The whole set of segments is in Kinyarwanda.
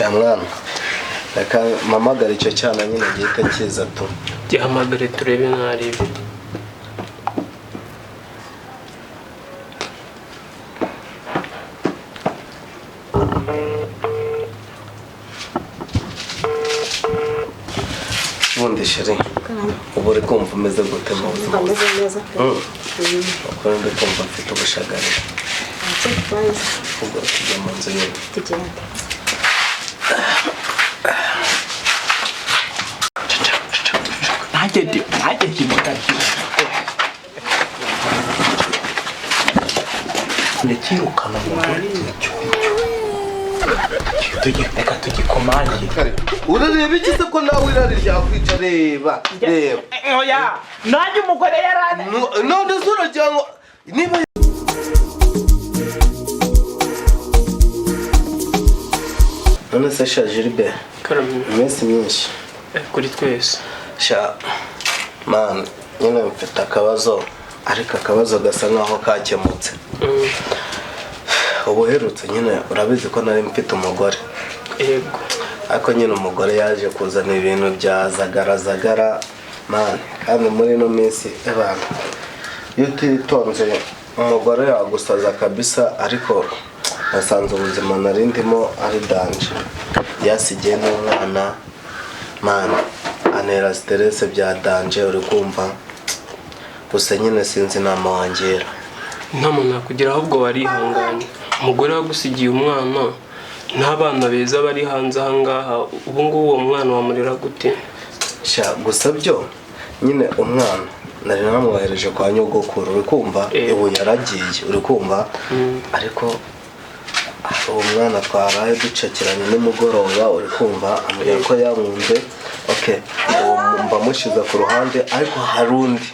Sha mwana, reka mpamagare icyo cyana nyine gihita kiza tu. Gihamagare turebe ntarebe. Ubundi chérie, ubu uri kumva umeze gute mu buzima? Mba meze neza pe. Uko ndi kumva mfite ubushagari. Ntacyo bitwaye. Ubwo tujya mu nzu nyine. Tugenda. Nanjye ndi nanjye ndi mu kazi. Ndakirukana umugore icyo icyo. Reka tugikomange. Urareba iki se ko nawe irari ryakwica? Reba reba. Oya, nanjye umugore yarane. None se uragira ngo niba none se sha Gilbert, Karame. iminsi myinshi. Kuri twese. Sha man, nyine mfite akabazo, ariko akabazo gasa nkaho kakemutse. Ubuherutse nyine urabizi ko nari mfite umugore. Yego. Ariko nyine umugore yaje kuzana ibintu bya zagara zagara man, kandi muri ino minsi abantu iyo utitonze umugore yagusaza kabisa. Ariko nasanze ubuzima nari ndimo ari danje, yasigiye n'umwana man, antera stress bya danje, uri kumva. Gusa nyine sinzi inama wangira. Inama nakugira, ahubwo warihanganye. Umugore wagusigiye umwana n'abana beza bari hanze aha ngaha, ubu ngubu uwo mwana wamurera gute? Sha gusa byo nyine umwana nari namwohereje kwa nyogokuru, uri kumva, ubu yaragiye, uri kumva. Ariko uwo mwana twaraye ducakiranye nimugoroba, uri kumva, ambwira ko yankunze. Okay, uwo mba mushyize ku ruhande, ariko hari undi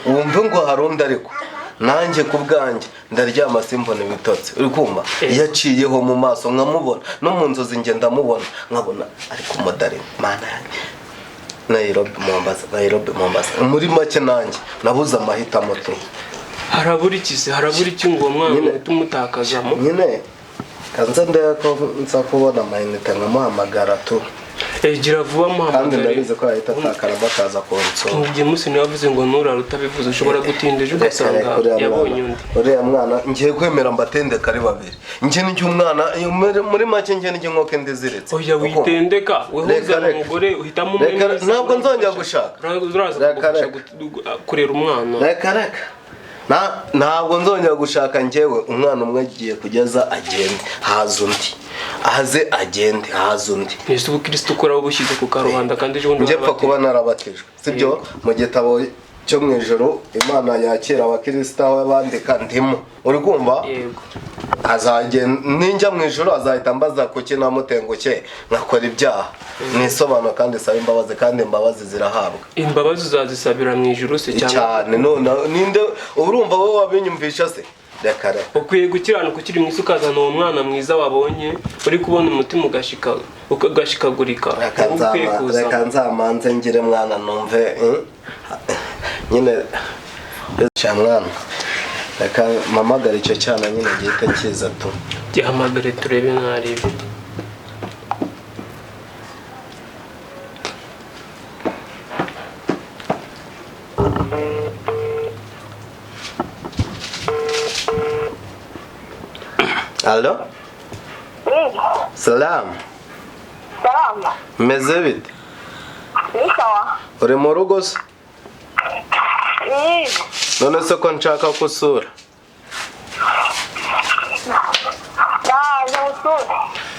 wumve ngo hari undi, ariko nanjye ku bwanjye ndaryama simbona ibitotsi, uri kumva. Iyo aciyeho mu maso nkamubona, no mu nzozi njye ndamubona, nkabona ariko umudari mana yanjye. Nairobi Mombasa, Nairobi Mombasa. Muri make nanjye nabuze amahitamo tu. Harabura iki se? Harabura iki ngo uwo mwana Nyine. uhite umutakazamo? Nyine kanze ndebe ko nza kubona amayinite nkamuhamagara tu. Gira vuba Kandi muhamagare. ndabizi ko yahita atakara bakaza kunsura. Igihe munsi niwe wavuze ngo nturare utabivuze, ushobora gutinda ejo ugasanga Reka, uriya yabonye mwana- undi. Uriya mwana ngiye kwemera mbatendeka ari babiri. Njye n'icyo umwana muri make njye n'icyo nkoko ndiziritse. Oya witendeka, weho Reka, uzana reka. umugore uhitamo umwe Reka, mwiza. ntabwo nzongera gushaka. Uraza Reka, kugufasha reka. kurera umwana. Reka reka. Ntabwo nzongera gushaka njyewe. Umwana umwe agiye kugeza agende, haza undi, aze agende, haza undi. Ese ubukristo ukora ubushyize ku karubanda kandi ejo bundi Njye pfa kuba narabatijwe, sibyo? Mu gitabo cyo mu ijuru Imana yakira abakristo aho bandika ndimo, uri kumva. Yego. Azagenda ninjya mu ijuru azahita ambaza kuki namutenguke nkakora ibyaha, nisobanura kandi saba imbabazi, kandi imbabazi zirahabwa. Imbabazi uzazisabira mu ijuru se cyangwa? Cyane. None ninde urumva wowe wabinyumvisha se? Reka reka. Ukwiye gukiranuka ukiri mwiza, ukazana uwo mwana mwiza wabonye, uri kubona umutima ugashikagurika. Reka Uba ukwiye nzama- kuzana. reka nzamanze ngire mwana numve nyine sha mwana, reka mpamagare icyo cyana nyine gihita kiza tu. Gihamagare turebe ntarebe. Allo, salamu. Salama. Meze bite? Ni sawa. Uri mu rugo se? Ni None se ko nshaka ko usura? ndaje usure.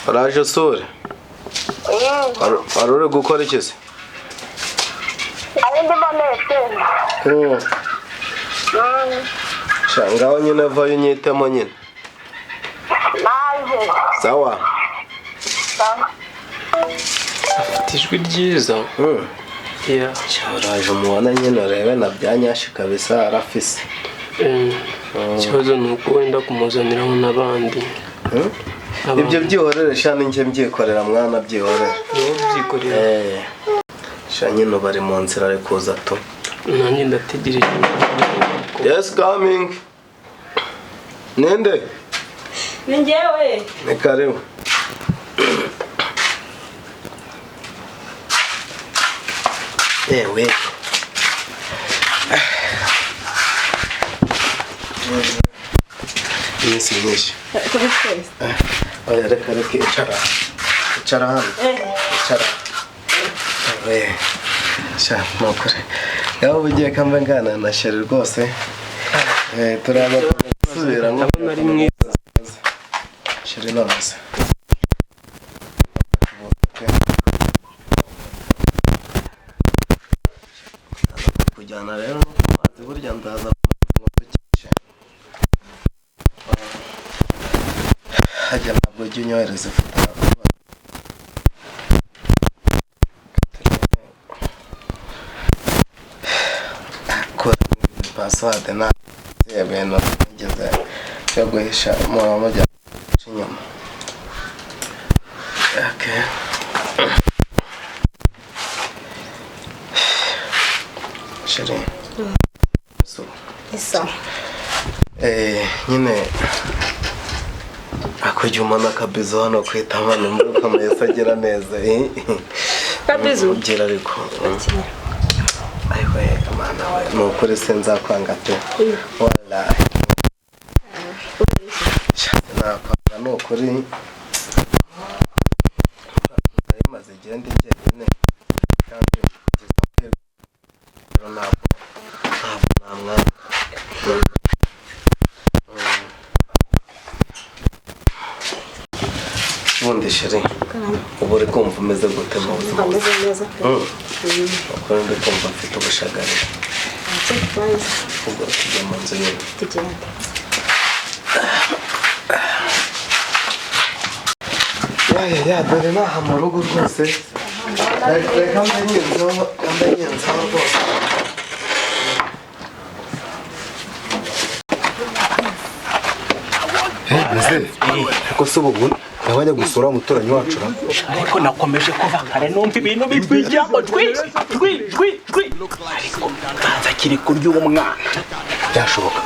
Uraje usure? Wari uri gukora iki se? Ari ndimo nete. Sha ngaho nyine vayo unyitemo nyine. Naje. Sawa. Sawa. Afite ijwi ryiza. Yeah. Sha uraje umubona nyine urebe na bya nyashi kabisa arafise. Ikibazo ni uko wenda kumuzaniraho n'abandi. Ibyo byihorere sha, ninjye mbyikorera mwana, byihorere. Niwo ubyikorera. Sha nyine bari mu nzira ari kuza tu. Nanjye ndategereje. Yes coming. Ninde? Ni njyewe. Ni karibu. Yewe, iminsi myinshi. Kuri twese. Oya, reka reka, icara, icara hano, icara. Yewe sha, ni ukuri ngaho uba ugiye kambe ngana na chéri rwose. Turaza gusubira nko Ndabona ari mwiza. Chéri, none se kujyana rero no ku mazi, burya ndaza ngo dukishe hajya, ntabwo ujya unyohereza ifoto yawe. Kora password nta ibintu nigeze byo guhisha umuntu mujya inyuma. Okay. Chéri. So, Isa. Nyine akujya umana akabizo hano ku itama, nimba ukamesa agira neza. Kabizo? Ugira ariko. Ariko yega mana we, ni ukuri sinzakwanga pe. Wallahi. Sha, sinakwanga ni ukuri. Nari maze igihe ndi jyenyine kandi ngize amahirwe, rero ntabwo namwanga. Ubundi chéri, ubu uri kumva umeze gute mu buzima? Ameze neza pe. Ukuri ndi kumva mfite ubushagari. Ntacyo kibazo. Ubwo tujya mu nzu nyine. Tugenda. Ya ya ya, dore naha mu rugo rwose. Reka mbe nyinzeho, mbe nyinzeho rwose. Ese ariko se ubu nawe ajya gusura umuturanyi wacu ra? Ariko nakomeje kuva kare numva ibintu bitwijyamo jwi jwi jwi jwi, ariko ntanze akiri kurya uwo mwana. Byashoboka.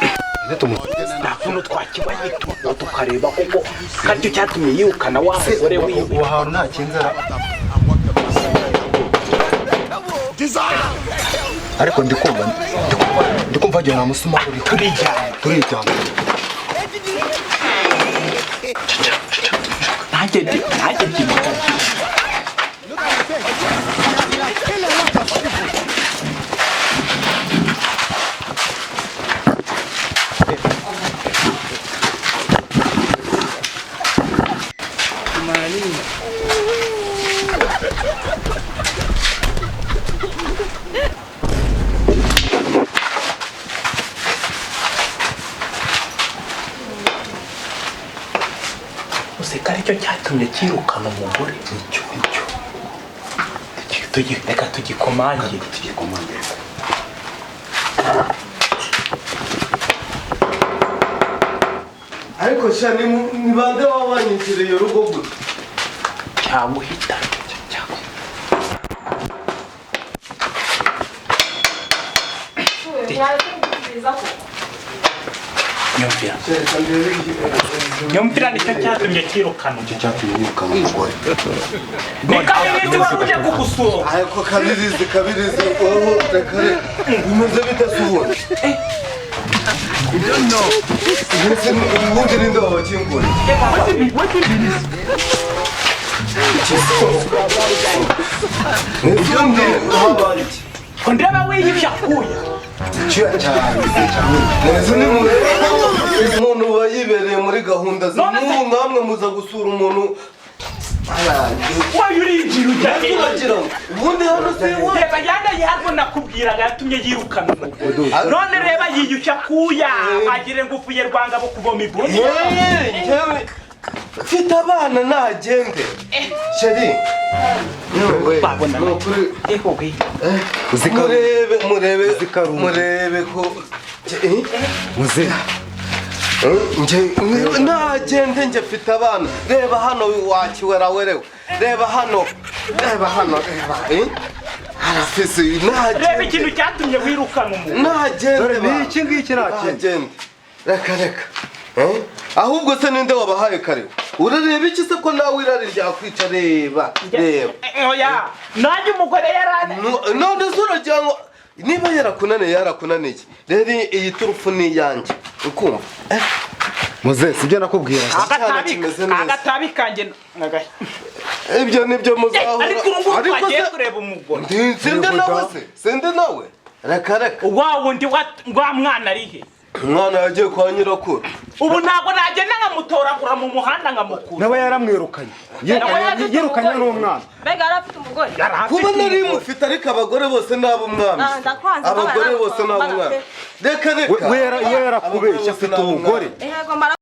Nta kuntu twakiba yitunga tukareba koko kandi cyatumye yirukana wa mugore wiwe. Uwo hantu nta kinzara, ariko ndikumva wagira nta musumari uriho. Turijyana. Turijyana. Nanjye ndimuka. Useka, aricyo cyatumye cyirukana umugore. Icyo icyo. Reka tugikomangire. Tugikomangire. Ariko sha, ni bande baba banyinjiriye urugo gute? Cyaguhita. Nyumvira, nyumvira, nicyo cyatumye cyirukana umugore. Cyatumye yirukana umugore. Ni Kabirizi wari uje kugusura. Ariko Kabirizi, Kabirizi, wowe reka reka, bimeze bite se ubundi? Mbese ubundi ninde wabakinguriye? Ubundi habaye iki? Ko ndeba wiyibye akuya. Cyuya cyane. Mwese ni umuntu uba yibereye muri gahunda ze. None se- N'ubu nkamwe muza gusura umuntu. Wowe urinjira ujya hehe? Uragira ngo ubundi hano si iwawe. Reba yanda yarwo nakubwiraga yatumye yirukana umugore, none reba yiyushya akuya, agire ngo uvuye rwangabo kuvoma ibuni. Yeee, njyewe mfite abana, nagende chéri. Yewe, Babona. ni ukuri. Ehowe. Murebe, murebe. Uzikarunga. Murebe ko Eh? Muze. Nagende, njye mfite abana. Reba hano wakiwerawerewe, reba hano, reba hano, reba, eh? Arafise. Reba Nagende. ikintu cyatumye wirukana umugore. Nagende. Dore ni iki ngiki, nta kindi. Nagende, reka reka. Ahubwo se ninde wabahaye karibu? Urareba iki se ko nawe irari ryakwica? Reba, reba. Oya, nanjye umugore yarane. None se uragira ngo niba yarakunaniye, yarakunaniye. Rero iyi turufu ni iyanjye, ukumva? Muze, sibyo nakubwira. Icyana kimeze neza. Agatabi kanjye Ibyo nibyo muzahora. Ariko ubu ngubu Ariko twagiye se kureba umugore. Sinde nawe se, sinde nawe, reka reka. Wa wundi wa mwana ari he? Umwana yagiye kwa nyirakuru. Ubu ntabwo nagenda nkamutoragura mu muhanda nkamukura. Nawe yaramwirukanye. Yirukanye n'umwana. Mbega yari afite umugore? Kuba nari mufite, ariko abagore bose ni ab'umwami. Ah, ndakwanze, Abagore bose ni ab'umwami. Reka reka. We yarakubeshye, afite umugore. Yego, mara.